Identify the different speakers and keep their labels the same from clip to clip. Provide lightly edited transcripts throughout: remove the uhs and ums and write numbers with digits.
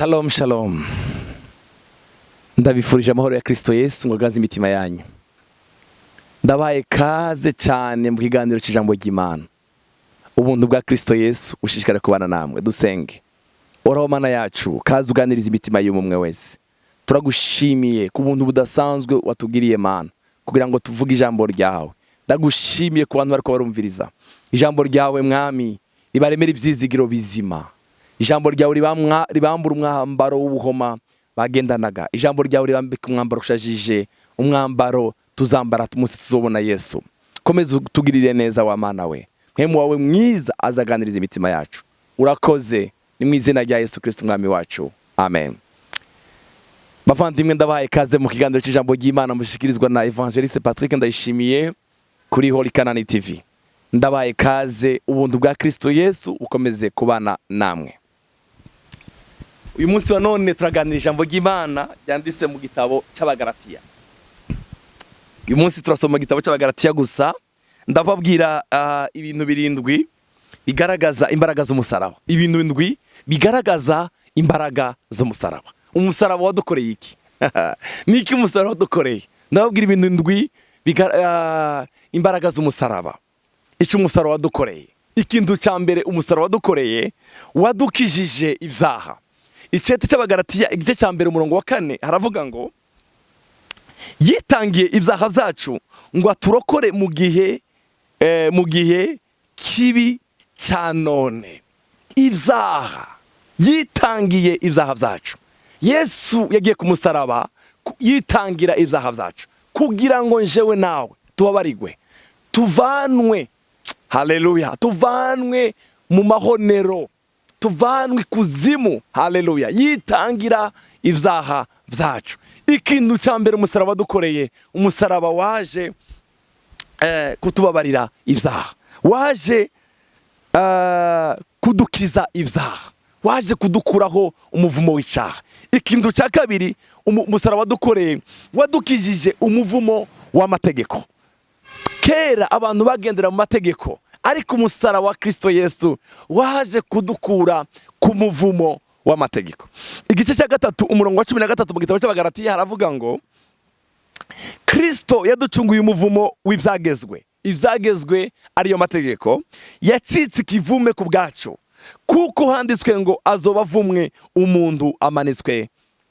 Speaker 1: Shalom shalom, ndabifurije amahoro ya Kristo Yesu ngo aganze imitima yanyu. Ndabaye kaze cyane mu kiganiro cy'ijambo ry'Imana. Ubuntu bwa Kristo Yesu ushishikare kubana namwe. Dusenge. Uhoraho Mana yacu, kaze uganiriza imitima y'umwe wese. Turagushimiye ku buntu budasanzwe watugiriye, Mana, kugira ngo tuvuge ijambo ryawe. Ndagushimiye ku bantu bariko barumviriza ijambo ryawe, Mwami, ribaremera ivyizigiro bizima. Ijambo ryawe ribambura umwambaro w'ubuhoma bagendanaga. Ijambo ryawe ribambika umwambaro ushajije, umwambaro tuzambara umunsi tuzobona Yesu. Komeza utugirire neza wa Mana we. Mpwemu wawe mwiza azaganiriza imitima yacu. Urakoze, ni mu izina rya Yesu Kristo Umwami wacu, amen. Bavandimwe, ndabahaye ikaze mu kiganiro cy'ijambo ry'Imana mushikirizwa na Evangeliste Patrick Ndayishimiye kuri Holy Canaan TV. Ndabahaye ikaze, ubuntu bwa Kristo Yesu bukomeze kubana namwe. Uyu munsi wa none turaganira ijambo ry'Imana ryanditse mu gitabo cy'Abagalatiya. Uyu munsi turasoma igitabo cy'Abagalatiya gusa. Ndababwira ibintu birindwi bigaragaza imbaraga z'umusaraba. Ibintu indwi bigaragaza imbaraga z'umusaraba. Umusaraba wadukoreye iki? Ni iki umusaraba wadukoreye? Ndababwira ibintu indwi imbaraga z'umusaraba, icyo umusaraba wadukoreye. Ikintu cya mbere umusaraba wadukoreye, wadukijije ibyaha. Icete cy'Abagalatiya, igice cya 1, umurongo wa 4, haravuga ngo: "Yitangiye ibyaha byacu ngo aturokore mu gihe kibi cya none." Ibyaha, yitangiye ibyaha byacu. Yesu yagiye ku musaraba yitangira ibyaha byacu kugira ngo njewe nawe tubabarigwe, tuvanwe, haleluya, tuvanwe mu mahonero, tuvanwe ikuzimu. Haleluya! Yitangira ibyaha byacu. Ikintu cya mbere umusaraba wadukoreye, umusaraba waje kutubabarira ibyaha, waje kudukiza ibyaha, waje kudukuraho umuvumo w'icyaha. Ikintu cya kabiri umusaraba wadukoreye, wadukijije umuvumo w'amategeko. Kera abantu bagendera mu mategeko, ariko umusaraba wa Kristo Yesu waje kudukura ku muvumo w'amategeko. Igice cya 3, umurongo wa 13 mu gitabo cy'Abagalatiya haravuga ngo: "Kristo yaducunguye umuvumo w'ibyagezwe," ibyagezwe ariyo mategeko, "yacitse ikivume ku bwacu, kuko handitswe ngo: 'Azoba avumwe umuntu amanitswe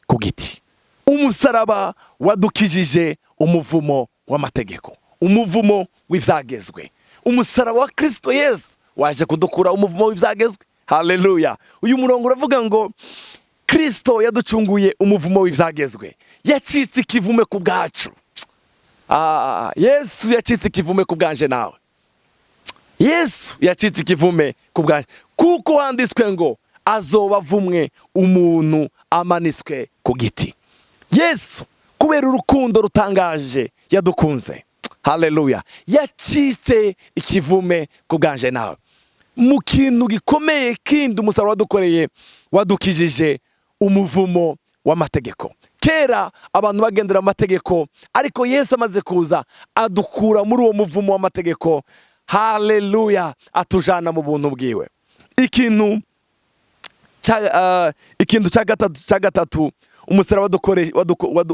Speaker 1: ku giti.'" Umusaraba wadukijije umuvumo w'amategeko, umuvumo w'ibyagezwe. Umusaraba wa Kristo Yesu waje kudukura umuvumo w'ibyagezwe. Haleluya! Uyu murongo uravuga ngo: "Kristo yaducunguye umuvumo w'ibyagezwe, yacitse ikivume ku bwacu." Yesu yacitse ikivume ku bwanje nawe. Yesu yacitse ikivume ku bwanje, kuko handitswe ngo: "Azoba avumwe umuntu amanitswe ku giti." Yesu, kubera urukundo rutangaje yadukunze, haleluya, yacitse ikivume ku bwanje nawe. Mu kintu gikomeye kindi umusaraba wadukoreye, wadukijije umuvumo w'amategeko. Kera abantu bagendera mu mategeko, ariko Yesu amaze kuza adukura muri uwo muvumo w'amategeko. Haleluya! Atujana mu buntu bwiwe. Ikintu cya gatatu umusaraba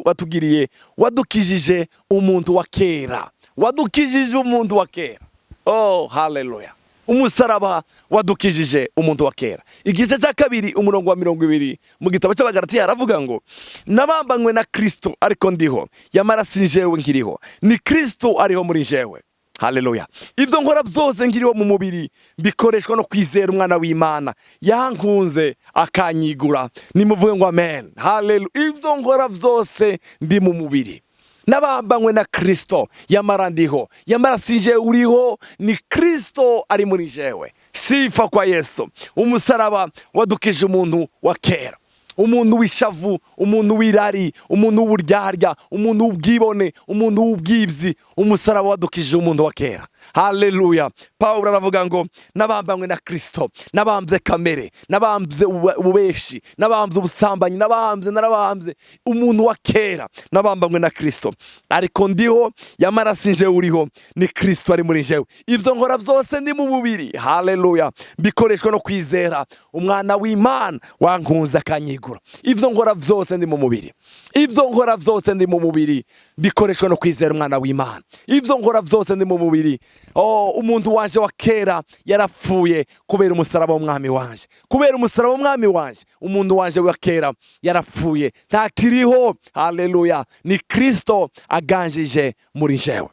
Speaker 1: watugiriye, wadukijije umuntu wa kera. Wadukijije umuntu wa kera. Oh haleluya! Umusaraba wadukijije umuntu wa kera. Igice cya 2, umurongo wa 20 mu gitabo cy'Abagalatiya aravuga ngo: "Nabambanywe na Kristo, ariko ndiho, yamara si jewe nkiriho, ni Kristo ariho muri jewe." Haleluya! "Ibyo nkora byose nkiriho mu mubiri, bikoreshwa no kwizera Umwana w'Imana yankunze akanyigura." Nimuvuge ngo amen. Haleluya! Ibyo nkora byose ndi mu mubiri, nabambanywe na Kristo, yamara ndiho, yamara si jewe uriho, ni Kristo ari muri jewe. Sifa kwa Yesu! Umusaraba wadukije umuntu wa kera, umuntu w'ishavu, umuntu w'irari, umuntu w'uburyarya, umuntu w'ubwibone, umuntu w'ubwibzi. Umusaraba wadukije umuntu wa kera. Haleluya. Pawulo aravuga ngo nabambanywe na Kristo, nabambye kamere, nabambye ububeshi, nabambye ubusambanyi, nabambye, narabambye umuntu wa kera, nabambanywe na Kristo. Ariko ndiho, yamara si jewe uriho, ni Kristo ari muri jewe. Ibyo nkora byose ndi mu mubiri, haleluya, bikoreshwa no kwizera umwana w'Imana wankunze akanyigura. Ibyo nkora byose ndi mu mubiri, ibyo nkora byose ndi mu mubiri bikoreshwa no kwizera umwana w'Imana. Ibyo nkora byose ndi mu mubiri. Oh, umuntu wanje wa kera yarapfuye kubera umusaraba w'umwami wanje, kubera umusaraba w'umwami wanje. Umuntu wanje wa kera yarapfuye, ntakiriho. Haleluya, ni Kristo aganjije muri jewe.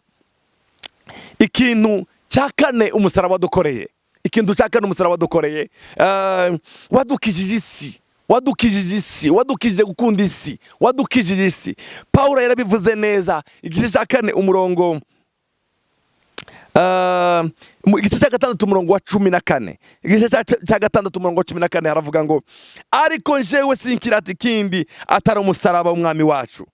Speaker 1: Ikintu cya kane umusaraba wadukoreye, ikintu cya kane umusaraba wadukoreye, wadukijije isi, wadukijije isi, wadukijije gukunda isi, wadukijije isi. Pawulo yarabivuze neza, igice cya kane umurongo igice cya gatandatu umurongo wa 14, igice cya gatandatu umurongo wa 14 haravuga ngo: "Ariko njewe sinkirata ikindi atari umusaraba w'umwami wacu,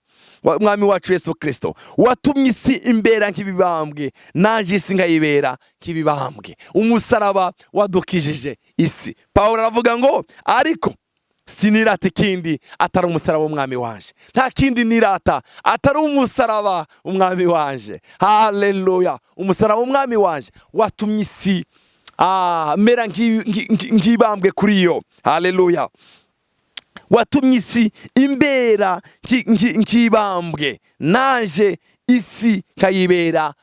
Speaker 1: umwami wacu Yesu Kristo, watumye isi imbera nk'ibibambwe, nanje isi nkayibera nk'ibibambwe." Umusaraba wadukijije isi. Pawulo aravuga ngo: "Ariko sinirata ikindi atari umusaraba w'umwami wanje." Nta kindi nirata atari umusaraba umwami wanje. Haleluya. Umusaraba w'umwami wanje watumye isi mera nk'ibambwe kuri yo. Haleluya. Watumye isi imbera nk'ibambwe, naje isi nkayibera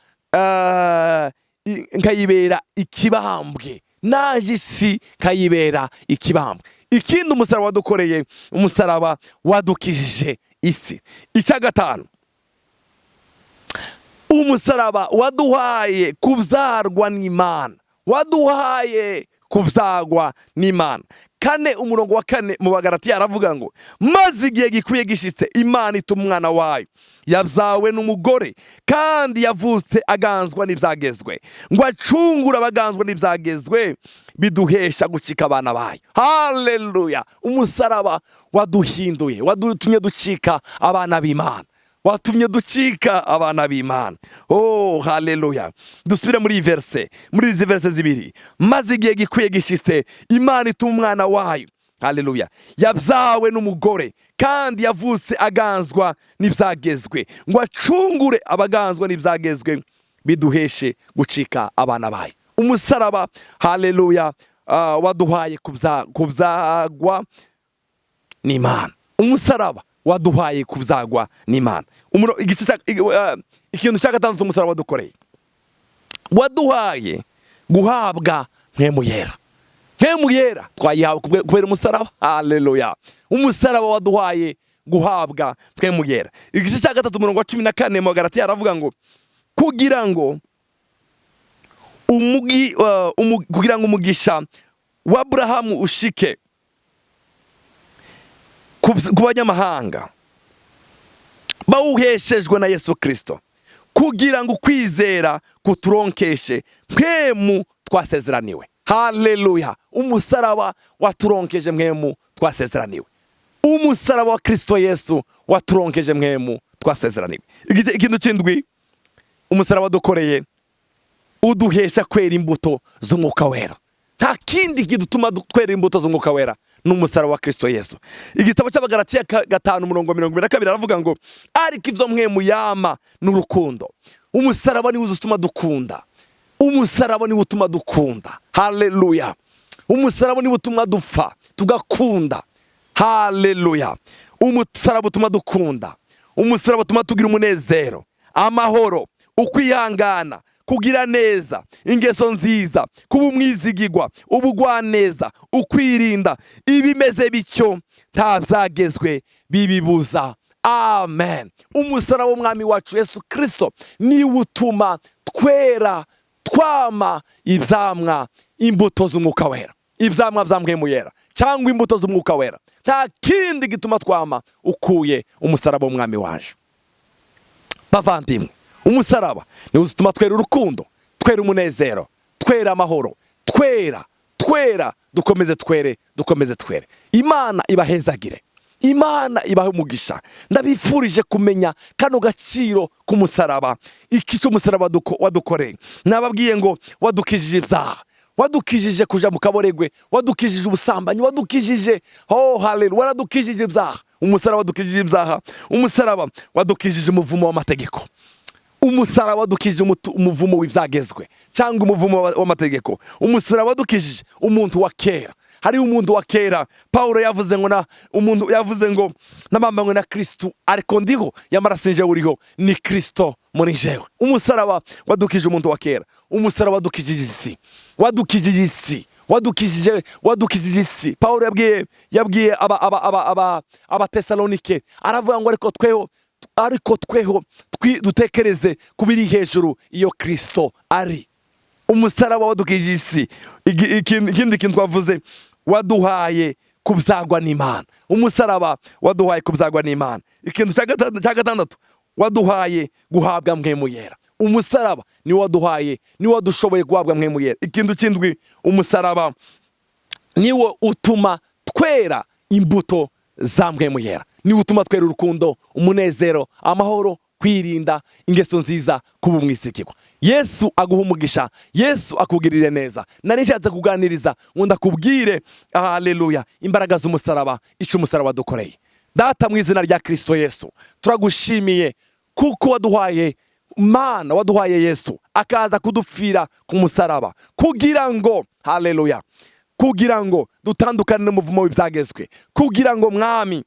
Speaker 1: ikibambwe, naje isi nkayibera ikibambwe. Ikindi umusaraba wadukoreye, umusaraba wadukijije isi. Icya gatanu, umusaraba waduhaye kubyarwa n'Imana, waduhaye kubyagwa n'Imana. 4 umurongo wa 4 mu Bagaratiya aravuga ngo: "Maze igihe gikwiye gishitse, Imana ituma umwana wayo yabyawe n'umugore, kandi yavutse aganzwa n'ibyagezwe, ngo acungure abaganzwa n'ibyagezwe, biduhesha gucika abana bayo." Haleluya. Umusaraba waduhinduye, wadutumye ducika abana b'Imana, watumye ducika abana b'Imana. Oh, haleluya. Dusubire muri iyi verse, muri izi verse zibiri: "Maze igihe gikwiye gishitse, Imana ituma umwana wayo", haleluya, "yabyawe n'umugore, kandi yavutse aganzwa n'ibyagezwe, ngo acungure abaganzwa n'ibyagezwe, biduheshe gucika abana bayo." Umusaraba, haleluya, waduhaye kubyagwa n'Imana. Umusaraba waduhaye kubyagwa n'Imana. Ikintu cya gatandatu umusaraba wadukoreye, waduhaye guhabwa Mpwemu Yera. Mpwemu Yera twayihawe kubera umusaraba. Haleluya. Umusaraba waduhaye guhabwa Mpwemu Yera. Igice cya gatatu umurongo wa 14 mu Bagalatiya aravuga ngo: "Kugira ngo umugisha wa Aburahamu ushike ku banyamahanga bawuheshejwe na Yesu Kristo, kugira ngo ukwizera kuturonkeshe Mpwemu twasezeraniwe." Haleluya. Umusaraba waturonkeje Mpwemu twasezeraniwe. Umusaraba wa Kristo Yesu waturonkeje Mpwemu twasezeraniwe. Ikintu cy'indwi umusaraba wadukoreye, uduhesha kwera imbuto z'Umwuka Wera. Nta kindi kidutuma twera imbuto z'Umwuka Wera, ni umusaraba wa Kristo Yesu. Igitabo cy'Abagalatiya 5 umurongo 22 aravuga ngo: "Ariko ibyo Mpwemu yama n'urukundo." Umusaraba niwo utuma dukunda. Umusaraba niwo utuma dukunda. Haleluya. Umusaraba niwo utuma dupfa tugakunda. Haleluya. Umusaraba utuma dukunda. Umusaraba utuma tugira umunezero, amahoro, ukwihangana, kugira neza, ingeso nziza, kuba umwizigigwa, ubugwaneza, ukwirinda. Ibimeze bityo nta byagezwe bibibuza. Amen. Umusaraba w'umwami wacu Yesu Kirisito niwo utuma twera, twama ibyamwa, imbuto z'Umwuka Wera, ibyamwa bya Mpwemu Yera cyangwa imbuto z'Umwuka Wera. Nta kindi gituma twama ukuye umusaraba w'umwami waje. Bavandimwe, umusaraba niwo utuma twera urukundo, twera umunezero, twera amahoro, twera, twera, dukomeze twere, dukomeze twere. Imana ibahezagire. Imana ibahe umugisha. Ndabifurije kumenya kano gaciro k'umusaraba, iki cy'umusaraba wadukoreye. Nababwiye ngo wadukijije ibyaha, wadukijije kuja mu kaboregwe, wadukijije ubusambanyi, wadukijije, oh haleluya, waradukijije ibyaha. Umusaraba wadukijije ibyaha. Umusaraba wadukijije umuvumo w'amategeko. Umusaraba wadukijije umuvumo w'ibyagezwe cyangwa umuvumo w'amategeko. Umusaraba wadukijije umuntu wa kera. Hariho umuntu wa kera. Pawulo yavuze ngo na umuntu yavuze ngo nabambanywe na Kristo, ariko ndiho, yamara sinje uriho, ni Kristo muri jewe. Umusaraba wadukije umuntu wa kera. Umusaraba wadukijije isi, wadukijije isi, wadukijije isi. Pawulo yabwiye aba Abatesalonike, aravuga ngo ariko tweho dutekereze ku biri hejuru, iyo Kristo ari. Umusaraba wadukijije isi. Ikindi kintu twavuze, waduhaye kubyagwa n'Imana. Umusaraba waduhaye kubyagwa n'Imana. Ikintu cya gatandatu, waduhaye guhabwa Mpwemu Yera. Umusaraba niwo waduhaye, niwo wadushoboye guhabwa Mpwemu Yera. Ikintu cy'indwi, umusaraba niwo utuma twera imbuto za Mpwemu Yera, niwo utuma twera urukundo, umunezero, amahoro, kwirinda, ingeso nziza, kuba umwisigirwa. Yesu aguha umugisha, Yesu akugirire neza. Nari nshatse kuganiriza ngo ndakubwire, haleluya, imbaraga z'umusaraba, icyo umusaraba wadukoreye. Data, mu izina rya Kristo Yesu, turagushimiye kuko waduhaye Mana, waduhaye Yesu akaza kudupfira ku musaraba kugira ngo, haleluya, kugira ngo dutandukane n'umuvumo w'ibyagezwe, kugira ngo, Mwami,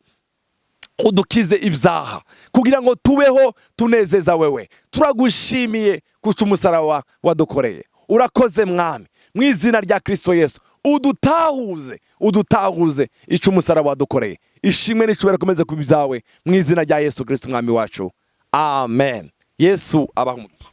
Speaker 1: udukize ibyaha, kugira ngo tubeho tunezeza wewe. Turagushimiye kuca umusaraba wadukoreye. Urakoze, Mwami. Mu izina rya Kristo Yesu, udutahuze, udutahuze icyo umusaraba wadukoreye. Ishimwe n'icubahiro komeze kuba ibyawe, mu izina rya Yesu Kristo Umwami wacu, amen. Yesu abaha umugisha.